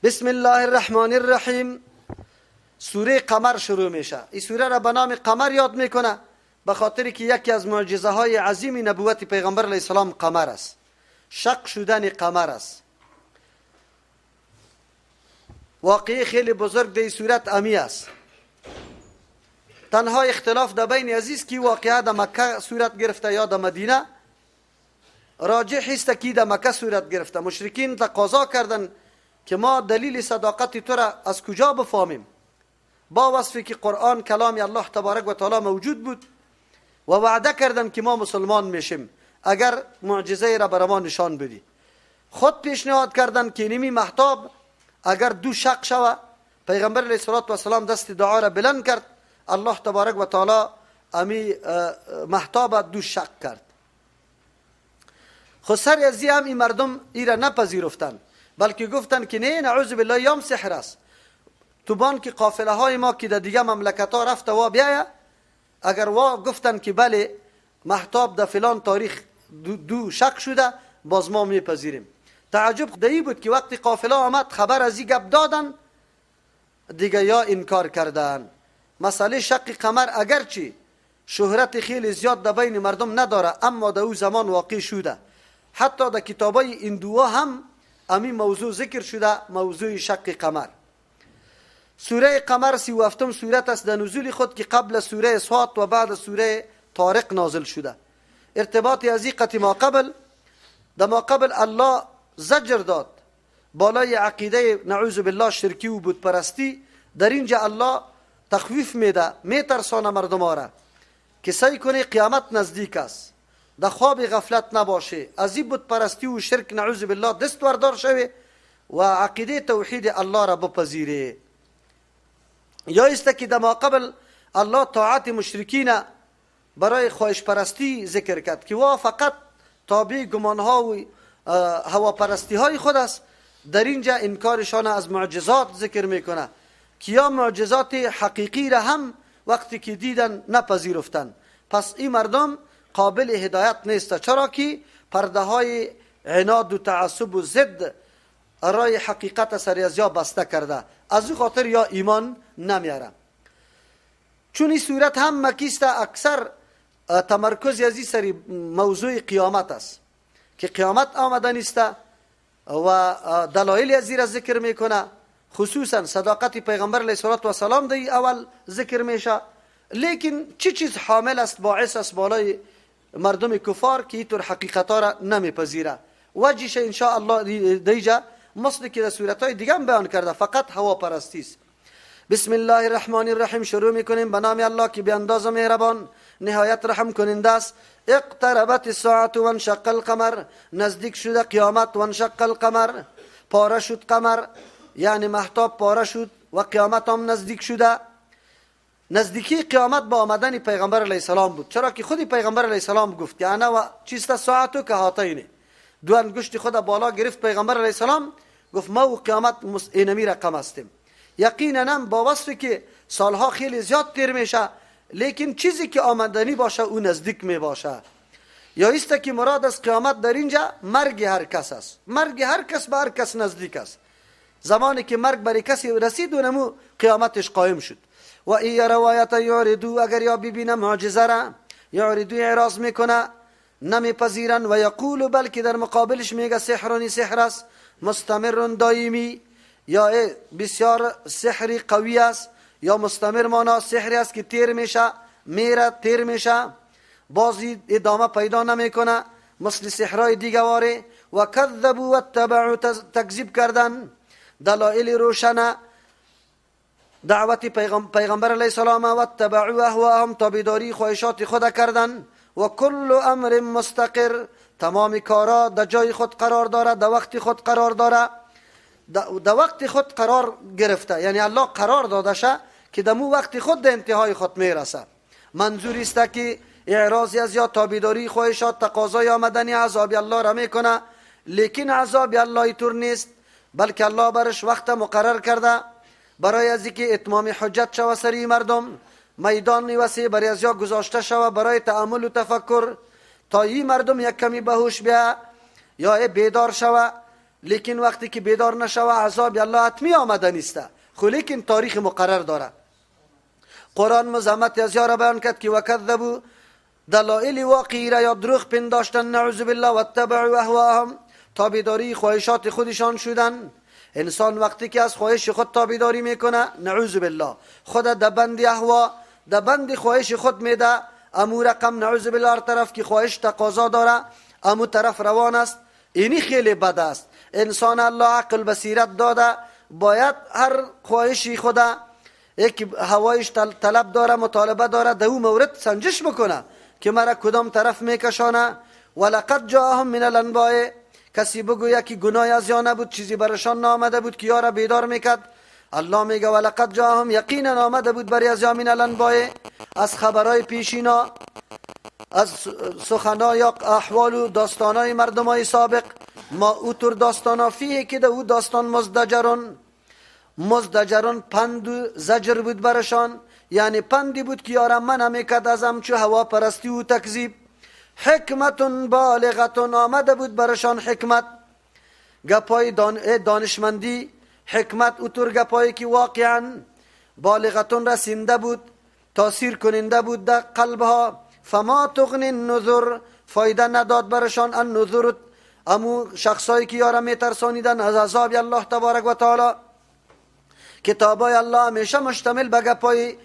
بسم الله الرحمن الرحیم. سوره قمر شروع میشه. این سوره را به نام قمر یاد میکنه به خاطر که یکی از معجزه های عظیم نبوت پیغمبر علیه السلام قمر است، شق شدن قمر است. واقعی خیلی بزرگ در صورت امی است. تنها اختلاف در بین عزیز که واقعه در مکه صورت گرفته یا در مدینه. راجح است که در مکه صورت گرفته. مشرکین تقاضا کردن که ما دلیل صداقت تو را از کجا بفهمیم، با وصفی که قرآن کلام الله تبارک و تعالی موجود بود و وعده کردن که ما مسلمان میشیم اگر معجزه را بر ما نشان بدی. خود پیشنهاد کردن که نیمی مهتاب اگر دو شق شوه، پیغمبر علیه الصلاة والسلام دست دعا را بلند کرد، الله تبارک و تعالی امی مهتاب دو شق کرد. خو سر ازی هم این مردم ای را نپذیرفتن، بلکه گفتن که نه، نعوذ بالله، یام سحر است. تو بان که قافله های ما که در دیگه مملکت ها رفته و بیایه، اگر وا گفتن که بله مهتاب در فلان تاریخ دو شق شده، باز ما میپذیریم. تعجب دهی بود که وقتی قافله آمد خبر از این گپ دادن، دیگه یا انکار کردن. مسئله شق قمر اگرچه شهرت خیلی زیاد در بین مردم نداره، اما در او زمان واقع شده. حتی در کتابای هندوها هم امی موضوع ذکر شده، موضوع شق قمر. سوره قمر 37 سورت است در نزول خود که قبل سوره صاد و بعد سوره طارق نازل شده. ارتباط از این ما قبل، در ما قبل الله زجر داد بالای عقیده نعوذ بالله شرکی و بت پرستی. در اینجا الله تخویف میده، میترسانه مردم را که سعی کنه قیامت نزدیک است، در خواب غفلت نباشه، از این بت پرستی و شرک نعوذ بالله دست وردار شوه و عقیده توحید الله را بپذیره. یا است که در ما قبل الله طاعت مشرکین برای خواهش پرستی ذکر کرد که وا فقط تابع گمانها و هواپرستی های خود است. در اینجا انکارشان از معجزات ذکر میکنه که یا معجزات حقیقی را هم وقتی که دیدن نپذیرفتن. پس این مردم قابل هدایت نیست، چرا که پرده های عناد و تعصب و ضد رای حقیقت سر از یا بسته کرده، از او خاطر یا ایمان نمیاره. چون این صورت هم مکیست، اکثر تمرکز از این سری موضوع قیامت است که قیامت آمده نیست و دلایل از را ذکر میکنه، خصوصا صداقت پیغمبر علیه الصلاة والسلام دی اول ذکر میشه. لیکن چی چیز حامل است، باعث است بالای مردم کفار که اینطور حقیقت ها را نمیپذیره؟ وجهش ان شاء الله دیجا مثل که در صورت های دیگه هم بیان کرده، فقط هوا پرستی است. بسم الله الرحمن الرحیم شروع میکنیم به نام الله که بی اندازه مهربان نهایت رحم کننده است. اقتربت الساعة و انشق القمر، نزدیک شده قیامت، و انشق القمر، پاره شد قمر، یعنی مهتاب پاره شد و قیامت هم نزدیک شده. نزدیکی قیامت با آمدن پیغمبر علیه السلام بود، چرا که خود پیغمبر علیه السلام گفت که انا و چیست ساعتو که هاتینه، دو انگشت خود بالا گرفت پیغمبر علیه السلام، گفت ما و قیامت اینمی رقم هستیم. یقینا با وصفی که سالها خیلی زیاد تیر میشه، لیکن چیزی که آمدنی باشه او نزدیک می باشه. یا است که مراد از قیامت در اینجا مرگ هر کس است، مرگ هر کس به هر کس نزدیک است. زمانی که مرگ برای کسی رسید و نمو قیامتش قایم شد. و ای روایت یعرضو، اگر یا ببینه معجزه را، یعرضو اعراض میکنه، نمیپذیرن. و یقول، بلکه در مقابلش میگه سحرونی، سحر است، مستمر دائمی، یا بسیار سحری قوی است، یا مستمر مانا سحری است که تیر میشه، میره تیر میشه، بازی ادامه پیدا نمیکنه مثل سحرای دیگه واره. و کذبوا و اتبعوا، تکذیب کردن دلائل روشنه دعوت پیغمبر علیه السلام، و اتبعوا اهواهم، تابعداری خواهشات خود کردن. و کل امر مستقر، تمام کارا در جای خود قرار داره، در وقت خود قرار داره، در وقت خود قرار گرفته، یعنی الله قرار داده شه که در مو وقت خود در انتهای خود میرسه. منظور است که اعراض از یا تابعداری خواهشات تقاضای آمدن عذاب الله را میکنه، لیکن عذاب الله طور نیست، بلکه الله برش وقت مقرر کرده برای از اینکه اتمام حجت شوه سری مردم، میدان وسیع برای از یا گذاشته شوه برای تأمل و تفکر، تا این مردم یک کمی بهوش بیا یا بیدار شوه. لیکن وقتی که بیدار نشوه عذاب الله حتمی آمده نیسته، خو لیکن تاریخ مقرر داره. قرآن مزمت از یاره بیان کرد که وکذبوا، دلائل واقعی را یا دروغ پنداشتن، نعوذ بالله، و اتبعوا اهواهم، تابعداری خواهشات خودشان شدن. انسان وقتی که از خواهش خود تابعداری میکنه، نعوذ بالله، خود در بند اهوا، در بند خواهش خود میده، امو رقم نعوذ بالله هر طرف که خواهش تقاضا داره امو طرف روان است. اینی خیلی بد است. انسان الله عقل بصیرت داده، باید هر خواهشی خود یک هوایش طلب داره، مطالبه داره، در او مورد سنجش بکنه که مرا کدام طرف میکشانه. ولقد جاءهم من الانباء، کسی بگوید که گناه از یا نبود، چیزی برشان نامده بود که یارا بیدار میکرد. الله میگه ولقد جاءهم، یقینا آمده بود بری از یا من الانباء، از خبرهای پیشینا، از سخنا یا احوال و داستانای مردمای سابق. ما اوتر داستانا فیه که ده او داستان مزدجرون، مزدجرون پند و زجر بود برشان، یعنی پندی بود که یارا من میکرد از همچو هوا پرستی و تکذیب. حکمت بالغتون، آمده بود برشان حکمت، گپای دانشمندی، حکمت اوتر گپایی که واقعا بالغتون رسینده بود، تاثیر کننده بود در قلبها. فما تغنی النذر، فایده نداد برشان النذر، امو شخصایی که یارا میترسانیدن از عذاب الله تبارک و تعالی. کتابای الله همیشه مشتمل به گپای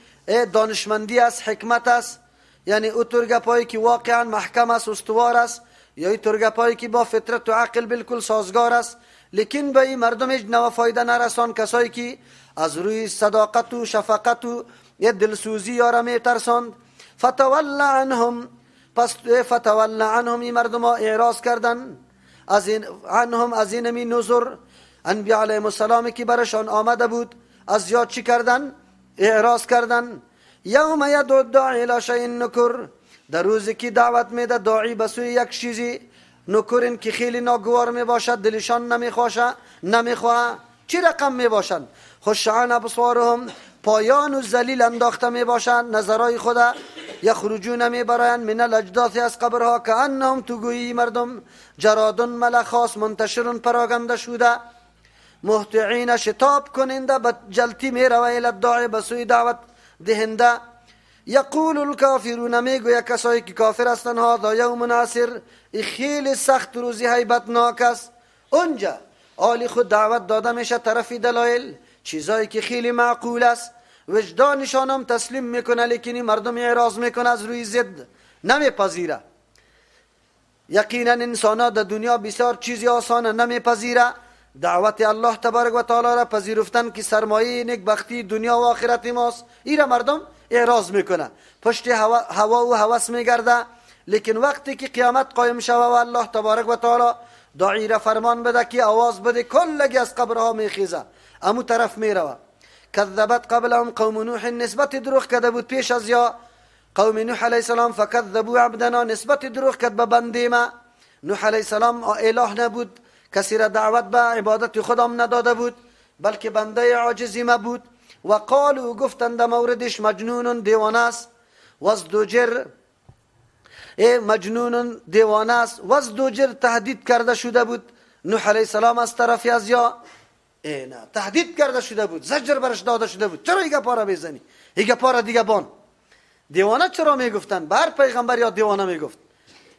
دانشمندی است، حکمت است، یعنی او طور گپایی که واقعا محکم است، استوار است، یا ای طور گپایی که با فطرت و عقل بالکل سازگار است. لیکن به این مردم هیچ نوع فایده نرسان، کسایی که از روی صداقت و شفقت و دلسوزی یارا میترساند. فتول عنهم، پس فتول عنهم، این مردم ها اعراض کردن از این عنهم، از این می نذر انبیاء علیهم السلام که برشان آمده بود، از یاد چی کردن؟ اعراض کردن. یوم یدعو الداعی الی شیء نکر، در روزی که دعوت میده داعی به سوی یک چیزی نکرین که خیلی ناگوار می باشد، دلشان نمیخواشه، نمیخواه، چی رقم می باشند؟ خشعان ابصارهم، پایان و ذلیل انداخته می باشند نظرای خدا، یخرجون می برایند من الاجداث، از قبرها، کانهم، تو گویی مردم جرادون ملخاس، منتشرون پراگنده شده، مهطعین شتاب کننده، به جلتی می روه الی الداعی، به سوی دعوت دهنده. یقول الکافرون، میگوید کسایی که کافر هستند، هذا یوم عسیر، خیلی سخت روزی هیبتناک است. اونجا آلی خود دعوت داده میشه طرف دلایل، چیزایی که خیلی معقول است، وجدانشان هم تسلیم میکنه، لیکن مردم اعراض میکنه، از روی ضد نمیپذیره. یقینا انسان ها در دنیا بسیار چیزی آسانه نمیپذیره، دعوت الله تبارک و تعالی را پذیرفتن که سرمایه نیکبختی دنیا و آخرت ماست، این را مردم اعراض میکنه، پشت هوا و هوس میگرده. لیکن وقتی که قیامت قایم شوه و الله تبارک و تعالی داعی را فرمان بده که آواز بده، کلگی از قبرها میخیزه، امو طرف میروه. کذبت قبلهم قوم نوح، نسبت دروغ کرده بود پیش از یا قوم نوح علیه السلام. فکذبوا عبدنا، نسبت دروغ کرد به بنده ما. نوح علیه السلام اله نبود، کسی را دعوت به عبادت خودم نداده بود، بلکه بنده عاجزی ما بود. و قالوا، گفتند موردش مجنون، دیوانه است. وازدجر، ای مجنون دیوانه است. وازدجر، تهدید کرده شده بود نوح علیه السلام از طرف از یا ای نه، تهدید کرده شده بود، زجر برش داده شده بود، چرا ایگه پارا میزنی، ایگه پارا دیگه بان. دیوانه چرا میگفتن؟ به هر پیغمبر یا دیوانه میگفت،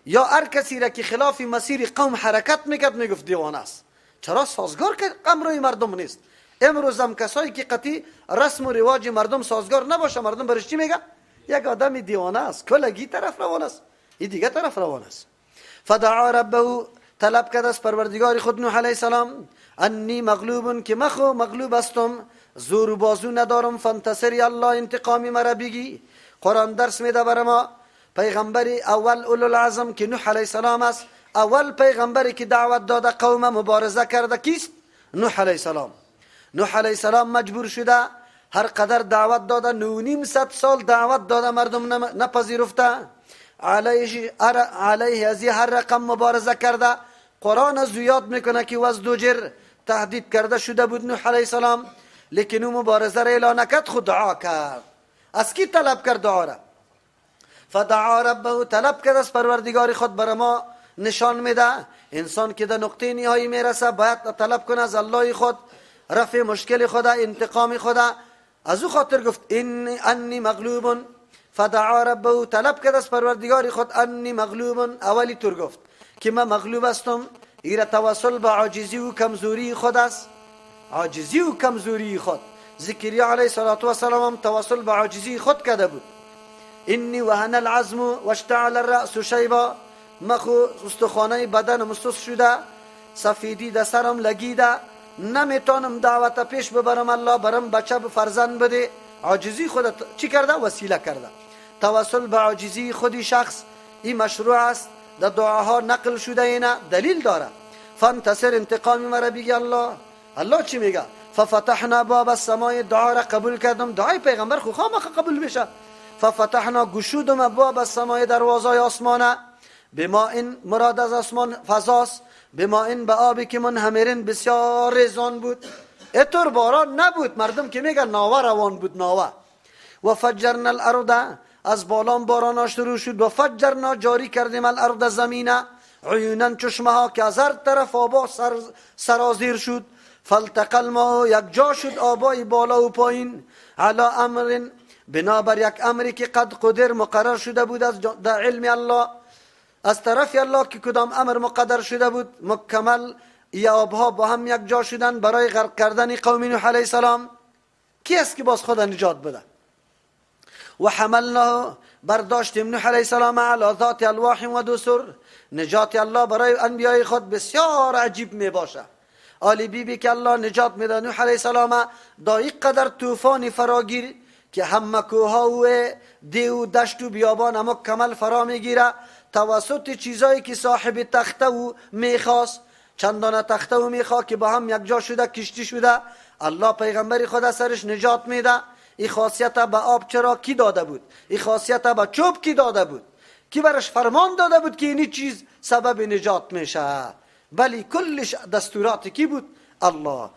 یا هر کسی را که خلاف مسیر قوم حرکت میکرد میگفت دیوانه است. چرا سازگار که امروی مردم نیست؟ امروز هم کسایی که قطعی رسم و رواج مردم سازگار نباشه، مردم برش چی میگه؟ یک آدم دیوانه است، کلگی طرف روان است، این دیگه طرف روان است. فدعا ربه، طلب کرد از پروردگار خود نوح علیه السلام، انی مغلوب، که مخو مغلوب هستم، زور و بازو ندارم، فانتصری الله، انتقامی مرا بگی. قرآن درس میده بر ما پیغمبر اول اولو العزم که نوح علیه السلام است، اول پیغمبری که دعوت داده قوم مبارزه کرده کیست؟ نوح علیه السلام. نوح علیه السلام مجبور شده هر قدر دعوت داده، 950 سال دعوت داده، مردم نپذیرفته، علیه از هر رقم مبارزه کرده. قرآن از یاد میکنه که وزدوجر تهدید کرده شده بود نوح علیه السلام، لیکن او مبارزه را اعلان نکرد، خود دعا کرد. از کی طلب کرد دعا را؟ فدعا ربه، طلب کرد از پروردگار خود. بر ما نشان میده انسان که در نقطه نهایی میرسه باید طلب کنه از الله خود رفع مشکل خدا، انتقام خدا. از او خاطر گفت این انی مغلوب، فدعا ربه، طلب کرد از پروردگار خود انی مغلوب. اولی طور گفت که من مغلوب هستم. ایره توسل به عاجزی و کمزوری خود است، عاجزی و کمزوری خود. زکریا علیه الصلاة والسلام هم توسل به عاجزی خود کرده بود. انی وهن العظم واشتعل الرأس شیبا، مخو استخوانه بدن مسوس شده، سفیدی در سرم لگیده، نمیتونم دعوت پیش ببرم، الله برم بچه فرزند بده. عاجزی خود چی کرده؟ وسیله کرده. توسل به عاجزی خودی شخص این مشروع است، در دعاها نقل شده، اینه دلیل داره. فانتصر، انتقامی مرا بگی الله. الله چی میگه؟ ففتحنا باب السماء، دعا را قبول کردم. دعای پیغمبر خو خامخ قبول میشه. ففتحنا، گشودم باب السماء، دروازه آسمانه. بما این مراد از آسمان فضاست، بما این به آبی که منهمرین بسیار ریزان بود. اتور باران نبود، مردم که میگن ناوه روان بود، ناوه. و فجرنا الارض، از بالام باران شروع شد. و فجرنا، جاری کردیم الارض زمینه، عیونا چشمه ها که از هر طرف آبا سرازیر شد. فالتقى الماء، یک جا شد آبای بالا و پایین. علی امر، بنابر یک امری که قد قدر مقرر شده بود از در علم الله، از طرف الله که کدام امر مقدر شده بود مکمل. ای آبها با هم یک جا شدن برای غرق کردن قوم نوح علیه السلام. کی است که باز خدا نجات بده؟ و حملناه، برداشتیم نوح علیه السلام علی ذات الواح و دسر. نجات الله برای انبیای خود بسیار عجیب می باشه. آلی بی بی که الله نجات میده نوح علیه السلام دا قدر طوفان فراگیر که همه کوها و دیو دشت و بیابان همه کمل فرا میگیره، توسط چیزایی که صاحب تخته و میخواست، چندانه تخته و میخواه که با هم یک جا شده کشتی شده، الله پیغمبر خود سرش نجات میده. این خاصیت به آب چرا کی داده بود؟ این خاصیت به چوب کی داده بود؟ کی برش فرمان داده بود که اینی چیز سبب نجات میشه؟ بلی کلش دستورات کی بود؟ الله.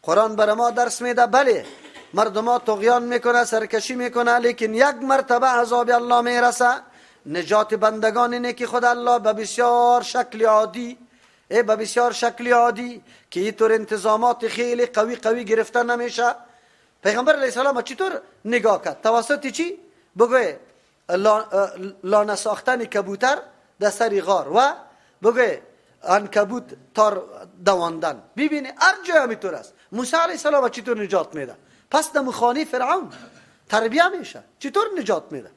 قرآن بر ما درس میده. بله مردم ها طغیان میکنه، سرکشی میکنه، لیکن یک مرتبه عذاب الله میرسه. نجات بندگان اینه که خود الله به بسیار شکل عادی، به بسیار شکل عادی که اینطور انتظامات خیلی قوی قوی گرفته نمیشه. پیغمبر علیه السلام چطور نگاه کرد؟ توسط چی؟ بگوی لانه ساختن کبوتر در سر غار و بگوی عنکبوت تار دواندن. ببینی هر جای همینطور است. موسی علیه السلام چطور نجات میده؟ پس در خانه فرعون تربیه میشه، چطور نجات میده؟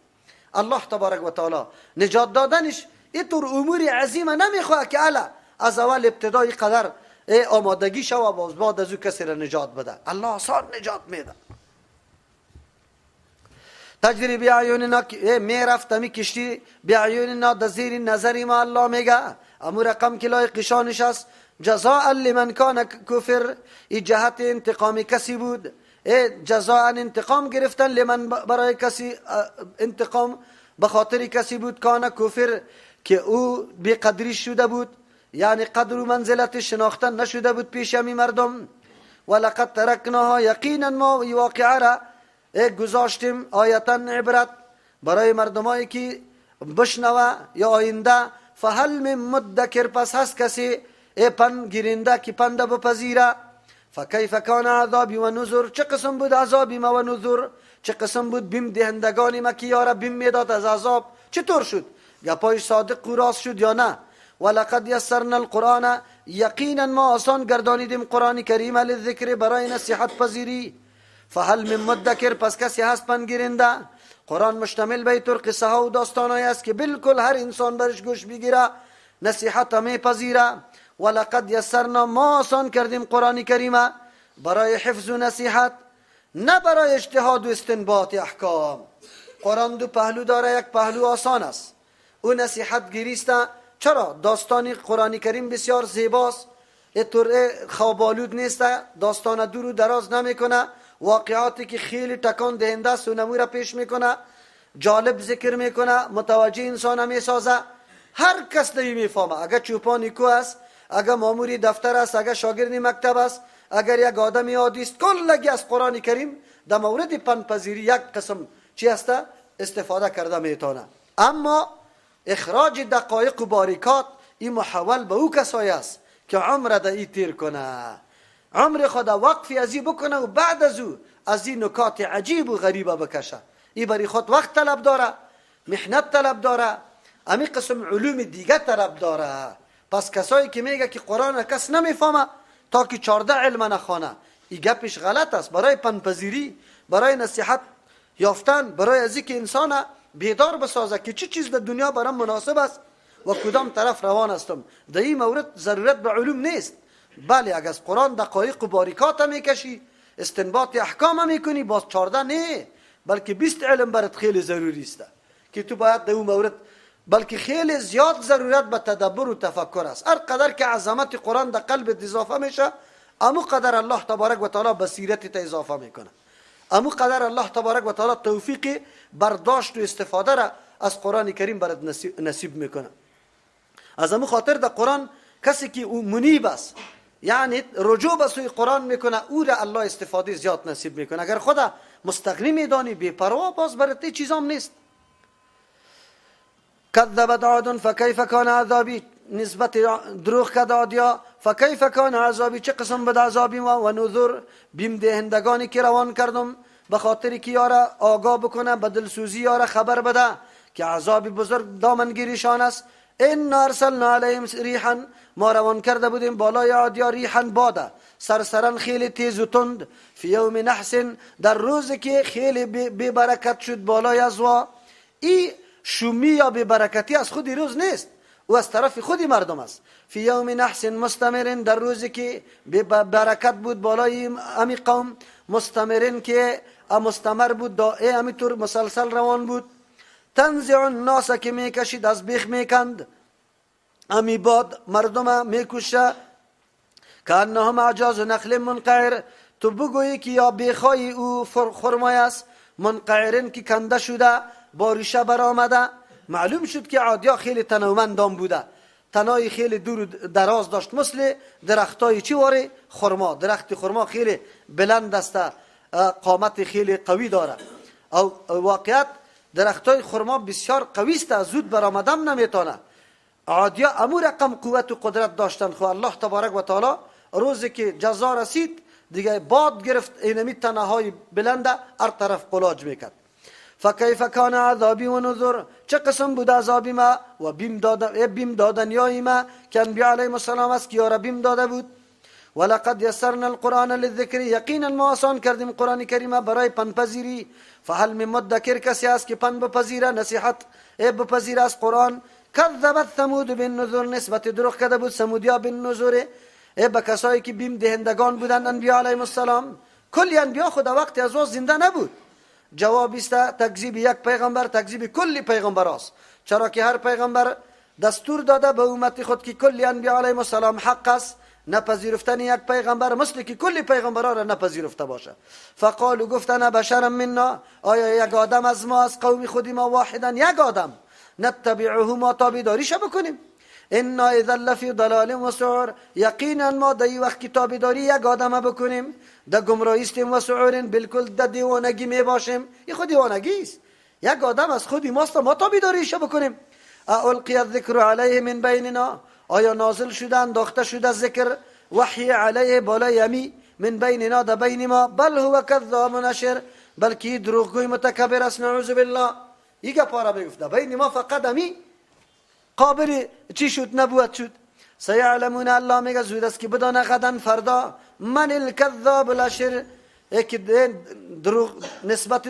الله تبارک و تعالی نجات دادنش اینطور امور عظیمه نمیخواه که الا از اول ابتدای قدر آمادگی شوه باز بعد از او کسی را نجات بده. الله آسان نجات میده. تجری بیعیوننا، میرفت می کشتی بیعیوننا، در زیر نظر ما الله میگه امو رقم که لای قشانش است. جزاء لمن کان کفر، ای جهت انتقام کسی بود. جزاء انتقام گرفتن، لمن برای کسی انتقام به خاطر کسی بود، کان کفر که او بی قدری شده بود، یعنی قدر و منزلت شناختن نشده بود پیش همی مردم. ولقد ترکناها، یقینا ما ای واقعه را گذاشتیم آیتا عبرت برای مردمایی که بشنوه یا آینده. فهل من مدکر، پس هست کسی پند گیرنده که پنده بپذیره. فکیف کان عذابی و نذر، چه قسم بود عذابی ما و نذر، چه قسم بود بیم دهندگان ما که یارا بیم میداد از عذاب، چطور شد؟ گپای صادق و راست شد یا نه؟ ولقد یسرنا القرآن، یقینا ما آسان گردانیدیم قرآن کریم للذکر، برای نصیحت پذیری. فهل من مدکر، پس کسی هست پند گیرنده؟ قرآن مشتمل به طور قصه ها و داستان است که بالکل هر انسان برش گوش بگیره نصیحت میپذیره. ولقد یسرنا، ما آسان کردیم قرآن کریم برای حفظ و نصیحت، نه برای اجتهاد و استنباط احکام. قرآن دو پهلو داره، یک پهلو آسان است، او نصیحت گیریست. چرا؟ داستان قرآن کریم بسیار زیباست، اینطور خوابالود نیست، داستان دور و دراز نمیکنه، واقعاتی که خیلی تکان دهنده است و نمو را پیش میکنه، جالب ذکر میکنه، متوجه انسان میسازه، هر کس نمی میفهمه. اگر چوپانی کو است، اگر ماموری دفتر است، اگر شاگرد مکتب است، اگر یک آدمی عادی است، کلگی از قرآن کریم در مورد پندپذیری یک قسم چی است استفاده کرده میتونه. اما اخراج دقایق و باریکات این محول به او کسایی است که عمر ده ای تیر کنه، عمر خود وقفی از این بکنه و بعد از او از این نکات عجیب و غریبه بکشه. این برای خود وقت طلب داره، محنت طلب داره، امی قسم علوم دیگه طلب داره. پس کسایی که میگه که قرآن کس نمیفهمه تا که 14 علم نخوانه، این گپش غلط است. برای پندپذیری، برای نصیحت یافتن، برای از اینکه انسان بیدار بسازه که چه چیز در دنیا برام مناسب است و کدام طرف روان هستم، در این مورد ضرورت به علوم نیست. بله اگر از قرآن دقایق و باریکات میکشی، استنباط احکام میکنی، باز 14 نه بلکه 20 علم برات خیلی ضروری است که تو باید در اون مورد، بلکه خیلی زیاد ضرورت به تدبر و تفکر است. هر قدر که عظمت قرآن در قلب اضافه میشه، امو قدر الله تبارک و تعالی بصیرت ته اضافه میکنه، امو قدر الله تبارک و تعالی توفیق برداشت و استفاده را از قرآن کریم برات نصیب میکنه. از امو خاطر در قرآن کسی که او منیب است، یعنی رجوع به سوی قرآن میکنه، او را الله استفاده زیاد نصیب میکنه. اگر خدا مستغنی میدانی، بی پروا، باز برات چیزام نیست. کذبت عاد فکیف کان عذابی، نسبت دروغ کرد عادیا، فکیف کان عذابی، چه قسم بد عذابی ما، و نذر، بیم دهندگانی که روان کردم به خاطر که یارا آگاه بکنه، به دلسوزی یارا خبر بده که عذاب بزرگ دامنگیریشان است. ان ارسلنا علیهم ریحا، ما روان کرده بودیم بالای عادیا ریحا، باده سرسرن خیلی تیز و تند، فی یوم نحس، در روزی که خیلی بی برکت شد بالای ازوا. ای شومی یا بی برکتی از خودی روز نیست، او از طرف خودی مردم است. فی یوم نحس مستمر، در روزی که بی برکت بود بالای امی قوم، مستمرن که مستمر بود، دائه امی طور مسلسل روان بود. تنزع الناس، که میکشید از بیخ میکند امی باد مردم میکشه، کانهم اعجاز نخل منقعر، تو بگویی که یا بیخای او خرمای است، منقعرن که کنده شده، باریشه برآمده. معلوم شد که عادیا خیلی تنومندان بوده، تنای خیلی دور دراز داشت، مثل درختای چی واره خرما، درخت خرما خیلی بلند است، قامت خیلی قوی داره. او واقعیت درختای خرما بسیار قوی است، زود برآمدن نمیتونه. عادیا امو رقم قوت و قدرت داشتن. خو الله تبارک و تعالی روزی که جزا رسید دیگه باد گرفت، اینمی تنه های بلنده هر طرف قلاج میکرد. فکیف کان عذابی و نذر، چه قسم بود عذابی ما و بیم دادن یای ما که انبیاء علیهم السلام است که یارا بیم داده بود. ولقد یسرنا القرآن للذکر، یقینا ما آسان کردیم قرآن کریم برای پندپذیری. فهل من مدکر، کسی است که پند بپذیره، نصیحت بپذیره از قرآن. کذبت ثمود بالنذر، نسبت دروغ کرده بود ثمودیا بالنذر، به کسایی که بیم دهندگان بودند انبیاء علیهم السلام. کلی انبیا خدا وقتی از او زنده نبود. جواب است تکذیب یک پیغمبر تکذیب کلی پیغمبر است، چرا که هر پیغمبر دستور داده به امت خود که کلی انبیا علیهم السلام حق است. نپذیرفتن یک پیغمبر مثل که کلی پیغمبرها را نپذیرفته باشه. فقالوا، گفتن بشر منا، آیا یک آدم از ما، از قوم خودی ما، واحدا یک آدم، نتبعه، ما تابعداریش بکنیم. انا اذا لفی ضلال و سعر، یقینا ما در این وقت که تابعداری یک آدم بکنیم در گمراهی استیم و سعور، بالکل در دیوانگی می باشیم. این خود دیوانگی است، یک آدم از خودی ماست ما تابعداریش بکنیم. القی الذکر علیه من بیننا، آیا نازل شده انداخته شده ذکر وحی علیه بالای امی، من بیننا در بین ما، بل هو کذاب نشر، بلکه دروغگوی متکبر است، نعوذ بالله. این گپا را میگفت در بین ما فقط امی قابل چی شد، نبوت شد. سیعلمون، الله میگه زود است که بدانه غدا فردا، من الکذاب الاشر، که دروغ نسبت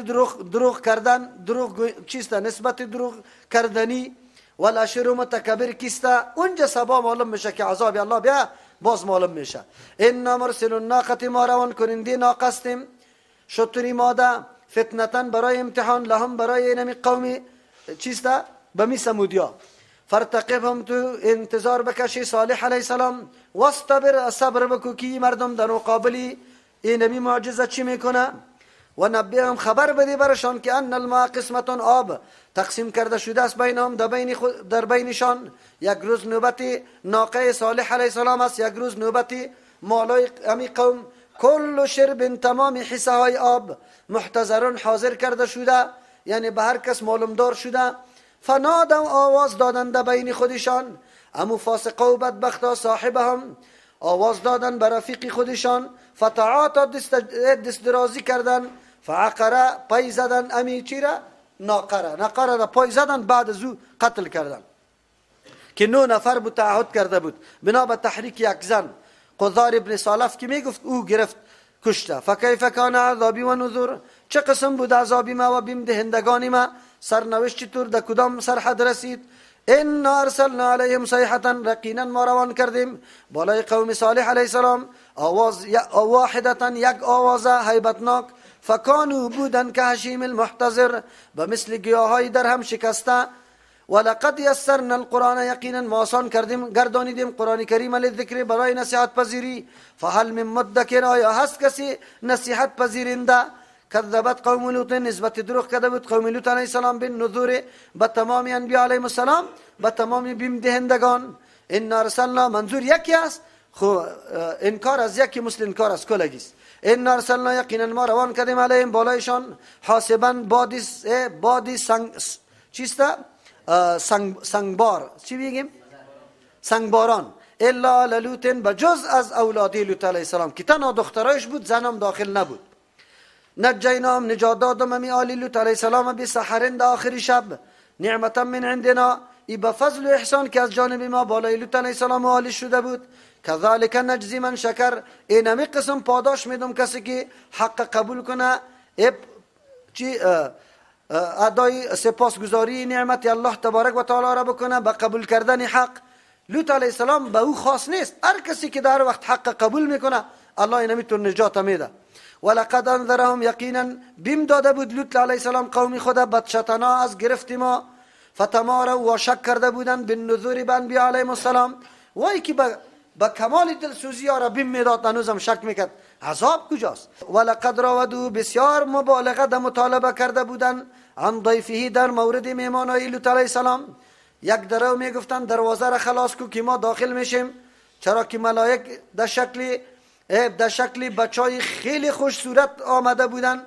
دروغ کردن، دروغ چیست، نسبت دروغ کردنی، والاشر متکبر کیست. اونجا سبا معلوم میشه که عذاب الله بیا باز معلوم میشه. انا مرسل الناقه، ما روان کننده ناقستیم، شتری ماده، فتنتن برای امتحان، لهم برای نمی قومی چیست بمی ثمودیا. فرتقبهم، تو انتظار بکشی صالح علیه السلام، واصطبر، صبر بکو کی مردم در مقابلی اینمی معجزه چی میکنه. و نبئهم، خبر بده برشان که ان الماء قسمت، آب تقسیم کرده شده است بینهم، در بینشان. یک روز نوبت ناقه صالح علیه السلام است، یک روز نوبت مالای امی قوم. کل شرب، تمام حصه های آب، محتضرون، حاضر کرده شده، یعنی به هر کس معلومدار شده. فنادوا، آواز دادند بین خودشان، امو فاسقا و بدبختا صاحبهم آواز دادن به رفیق خودشان، فتعاطا دست درازی کردن، فعقره پای زدن امی چی را؟ ناقره، ناقره را پای زدن، بعد از او قتل کردن که 9 نفر بود تعهد کرده بود بنا به تحریک یک زن. قذار ابن سالف که میگفت او گرفت کشته. فکیف کان عذابی و نذر، چه قسم بود عذابی ما و بیم دهندگان ما، سرنوشت چطور در کدام سرحد رسید. انا ارسلنا علیهم صیحة، یقینا ما روان کردیم بالای قوم صالح علیه السلام آواز واحدة، یک آوازه هیبتناک. فکانوا بودن که هشیم المحتضر، به مثل گیاهای در هم شکسته. ولقد یسرنا القرآن، یقینا ما آسان کردیم گردانیدیم قرآن کریم للذکر برای نصیحت پذیری. فهل من مدکر، آیا هست کسی نصیحت پذیرنده؟ کذبت قوم لوط، نسبت دروغ کرده بود قوم لوط علیه السلام بالنذور، به تمام انبیاء علیهم السلام، به تمام بیم دهندگان. انا ارسلنا، منظور یکی است، خو انکار از یکی مثل انکار از کلگی است. انا ارسلنا، یقینا ما روان کردیم علیهم بالایشان حاسبا، بادی سنگ چیست؟ سنگبار، چی بگیم؟ سنگباران. الا لوط، بجز از اولاد لوط علیه السلام که تنها دخترایش بود، زنم داخل نبود. نجیناهم، نجات دادم امی آل لوط علیه السلام بسحر، در آخر شب، نعمتا من عندنا، ای به فضل و احسان که از جانب ما بالای لوط علیه السلام و آلش شده بود. کذالک نجزی من شکر، اینمی قسم پاداش میدم کسی که حق قبول کنه، چی ادای سپاسگزاری نعمت الله تبارک و تعالی را بکنه به قبول کردن حق. لوط علیه السلام به او خاص نیست، هر کسی که در وقت حق قبول میکنه الله اینمی نجات میده. ولقد انذرهم، یقینا بیم داده بود لوط علیه السلام قوم خود بطشتنا از گرفت ما. فتماروا و شک کرده بودند بالنذور به انبیا علیهم السلام، وای که به کمال دلسوزی را بیم میداد هنوزم شک میکرد عذاب کجاست. ولقد راودوا، بسیار مبالغه در مطالبه کرده بودند عن ضیفه، در مورد میهمانای لوط علیه السلام. یک درو میگفتند دروازه را خلاص کو که ما داخل میشیم، چرا که ملائک در شکل بچای خیلی خوش صورت آمده بودند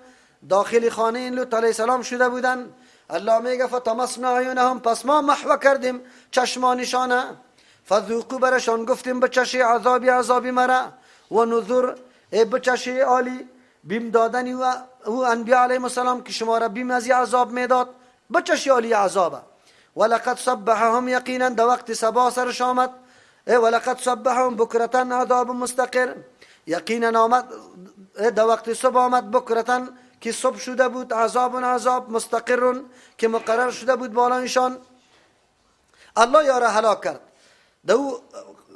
داخل خانه این لوط علیه السلام شده بودند. الله میگه فتمسنا عیونهم، پس ما محو کردیم چشمانشانه. فذوقوا، برشان گفتیم بچشی عذابی عذابی مرا، و نذر بچشی عالی بیم دادنی و او انبیاء علیهم السلام که شما را بیم از عذاب میداد، بچشی عالی عذابه. ولقد صبحهم، یقینا در وقت صبا سرش آمد. ولقد صبحهم بکرة عذاب مستقر، یقینا آمد در وقت صبح آمد بکرة که صبح شده بود، عذاب عذاب مستقر که مقرر شده بود بالایشان. الله یاره هلاک کرد. دو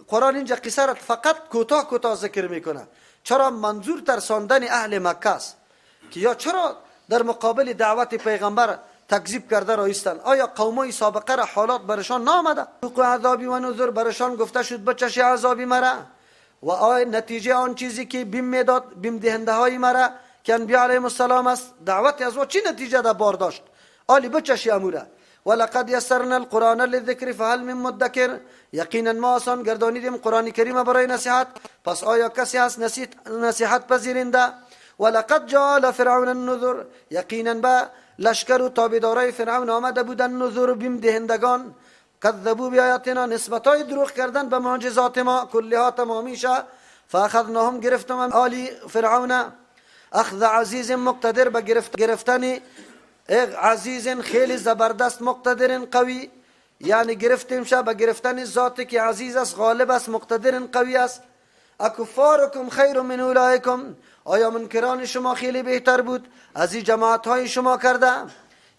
قرآن اینجا قصه را فقط کوتاه کوتاه ذکر میکنه، چرا منظور ترساندن اهل مکه است که یا چرا در مقابل دعوت پیغمبر تکذیب کرده را ایستند. آیا قومای سابقه را حالات برشان نامده؟ عذابی و نذر، برشان گفته شد بچش عذابی مرا، و آیا نتیجه آن چیزی که بیم میداد بیم دهنده های مرا که انبیا علیهم السلام است، دعوت از او چی نتیجه در بار داشت؟ آلی بچش اموره. ولقد یسرنا القرآن للذکر فهل من مدکر، یقینا ما آسان گردانیدیم قرآن کریم برای نصیحت، پس آیا کسی هست نصیحت پذیرنده؟ ولقد جاء فرعون النذر، یقینا به لشکر و تابعدارای فرعون آمده بودن نذر بیم دهندگان. کذبوا بیااتنا، نسبتای دروغ کردن به معجزات ما کلها تمامیشه. فاخذناهم، گرفتم آلی فرعون اخذ عزیز مقتدر، به گرفتن عزیز خیلی زبردست مقتدر قوی، یعنی گرفتیم شه به گرفتن ذاتی که عزیز است، غالب است، مقتدر قوی است. اکفارکم خیر من اولئکم، آیا منکران شما خیلی بهتر بود از این جماعت های شما کرده؟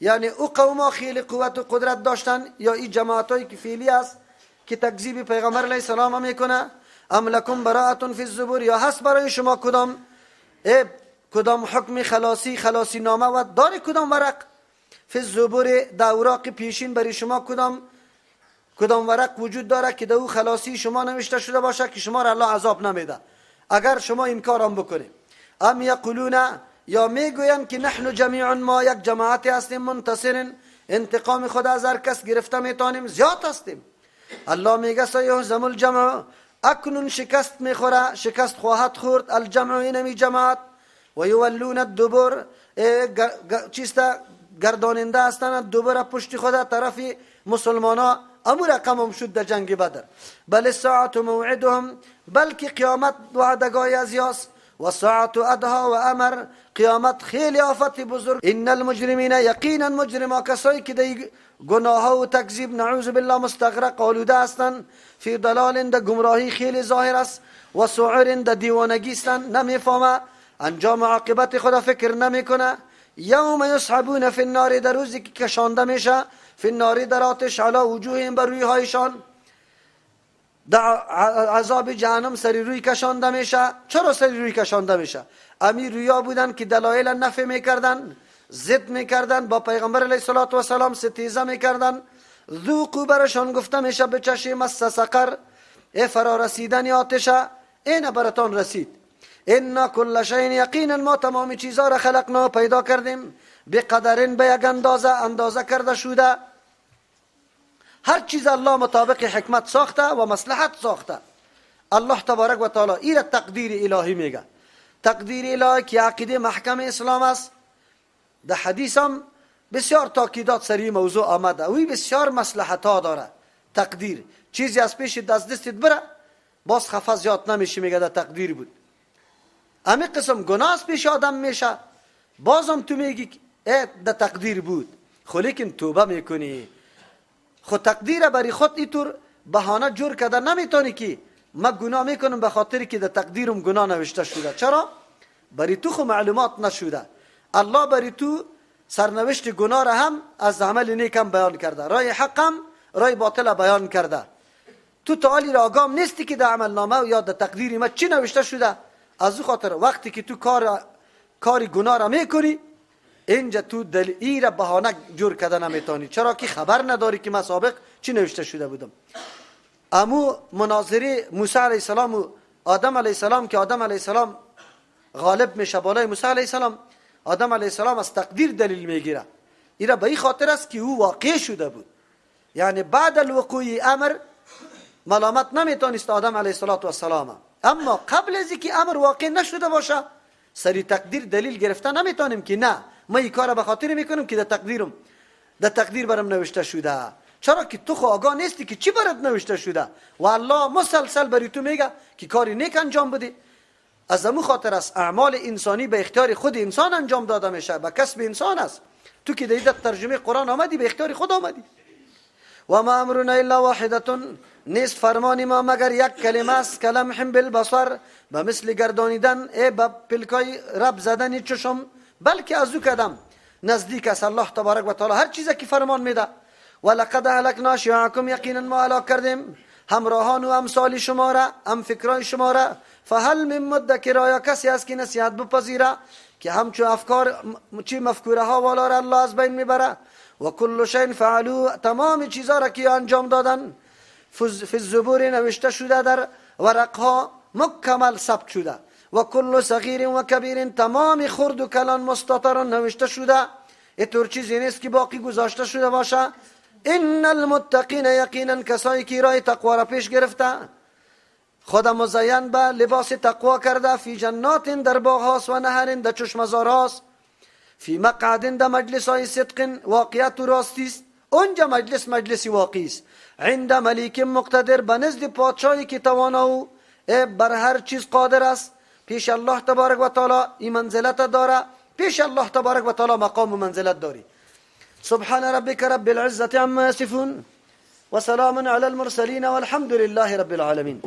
یعنی او قوما خیلی قوت و قدرت داشتن یا این جماعت هایی که فعلی است که تکذیب پیغمبر علیه السلام میکنه؟ ام لکم براءة فی الزبر، یا هست برای شما کدام حکم خلاصی، خلاصی نامه و داره کدام ورق؟ فی الزبر، در اوراق پیشین برای شما کدام ورق وجود داره که در او خلاصی شما نوشته شده باشه که شما را الله عذاب نمیده اگر شما این کارم بکنید؟ ام یقولون، یا میگویند که نحن جمیع، ما یک جماعت هستیم منتصر، انتقام خدا از هر کس گرفته میتونیم، زیاد هستیم. الله میگه سیهزم الجمع، اکنون شکست میخوره، شکست خواهد خورد الجمع، اینمی جماعت. و یولون الدبر، چیست گرداننده هستند دبر پشت خدا طرف مسلمان ها امو رقم هم شد در جنگ بدر. بل الساعة موعدهم، بلکه قیامت وعدگاه از یاس. و ساعت ادها و امر، قیامت خیلی آفت بزرگ. ان المجرمین، یقینا مجرما، کسایی که در گناه و تکذیب نعوذ بالله مستغرق آلوده هستند، فی ضلال، در گمراهی خیلی ظاهر است، و سعر، در دیوانگی هستند، نمیفهمه انجام عاقبت خدا فکر نمیکنه. یوم یسحبون فی النار، در روزی که کشانده میشه، فی النار، در آتش، علی وجوههم، بر روی هایشان، در عذاب جهنم سری روی کشانده میشه. چرا سری روی کشانده میشه؟ امیر رویا بودن که دلایل نفی میکردن، ضد میکردن، با پیغمبر علیه الصلاة والسلام ستیزه میکردن. ذوقوا، برشان گفته میشه بچشیم مس سقر، ای فرا رسیدن آتشه، این براتان رسید. انا کل شیء، یقینا ما تمام چیزها را خلقنا، پیدا کردیم، بقدر، به یک اندازه، اندازه کرده شده. هر چیز الله مطابق حکمت ساخته و مصلحت ساخته. الله تبارک و تعالی ایره تقدیر الهی میگه. تقدیر الهی که عقیده محکم اسلام است. در حدیث هم بسیار تاکیدات سری موضوع آمده. وی بسیار مصلحت ها داره. تقدیر چیزی از پیش دست دستت بره باز خفه زیاد نمیشه، میگه در تقدیر بود. امی قسم گناه از پیش آدم میشه، بازم تو میگی ای در تقدیر بود، خو لیکن توبه میکنی. خو تقدیر بری خود اینطور بهانه جور کرده نمیتونی که ما گناه میکنم به خاطر که در تقدیرم گناه نوشته شده. چرا؟ بری تو خو معلومات نشده. الله بری تو سرنوشت گناه را هم از عمل نیکم بیان کرده، رای حقم رای باطل بیان کرده. تو تعالی را آگام نیستی که در عمل نامه یا در تقدیر ما چی نوشته شده. از او خاطر وقتی که تو کار گناه را میکنی، اینجا تو دلیل را بهانه جور کرده نمیتونی، چرا که خبر نداری که من سابق چی نوشته شده بودم. امو مناظره موسی علیه السلام و آدم علیه السلام که آدم علیه السلام غالب میشه بالای موسی علیه السلام، آدم علیه السلام از تقدیر دلیل میگیره. ایرا به این خاطر است که او واقع شده بود، یعنی بعد الوقوع امر ملامت نمیتونست آدم علیه السلام. اما قبل از اینکه امر واقع نشده باشه سری تقدیر دلیل گرفته نمیتونیم که نه ما این کار به خاطر میکنم که در تقدیر برم نوشته شده. چرا که تو خو آگاه نیستی که چی برات نوشته شده و الله مسلسل بری تو میگه که کاری نیک انجام بده. از امو خاطر است اعمال انسانی به اختیار خود انسان انجام داده میشه، به کسب انسان است. تو که در ترجمه قرآن آمدی به اختیار خود آمدی. و ما امرنا الا واحده، نیست فرمان ما مگر یک کلمه است، کلمح بالبصر، به مثل گردانیدن ای به پلکای رب زدن چشم، بلکه از او کدم نزدیک است الله تبارک و تعالی هر چیزی که فرمان میده. ولقد اهلکنا شیعکم، یقینا ما هلاک کردیم همراهان و امثال شما را، هم فکرای شما را. فهل من مدکر، آیا کسی است که نصیحت بپذیره که همچو افکار چی مفکوره ها والا را الله از بین میبره. و کل شیء فعلوا، تمام چیزها را که انجام دادن فی الزبور، نوشته شده در ورقها مکمل ثبت شده. و کل صغیر و کبیر، تمام خرد و کلان مستطر نوشته شده، اینطور چیزی نیست که باقی گذاشته شده باشه. ان المتقین، یقینا کسایی که راه تقوا را پیش گرفته، خدا مزین به لباس تقوا کرده، فی جنات، در باغ هاست، و نهر، در چشمزار هاست، فی مقعد، در مجلس های صدق، واقعیت و راستی است. اونجا مجلس مجلس واقعی است. عند ملیک مقتدر، به نزد پادشاهی که توانا و بر هر چیز قادر است. پیش الله تبارک و تعالی این منزلت داره، پیش الله تبارک و تعالی مقام و منزلت داری. سبحان ربك رب العزة عما يصفون وسلام على المرسلين والحمد لله رب العالمين.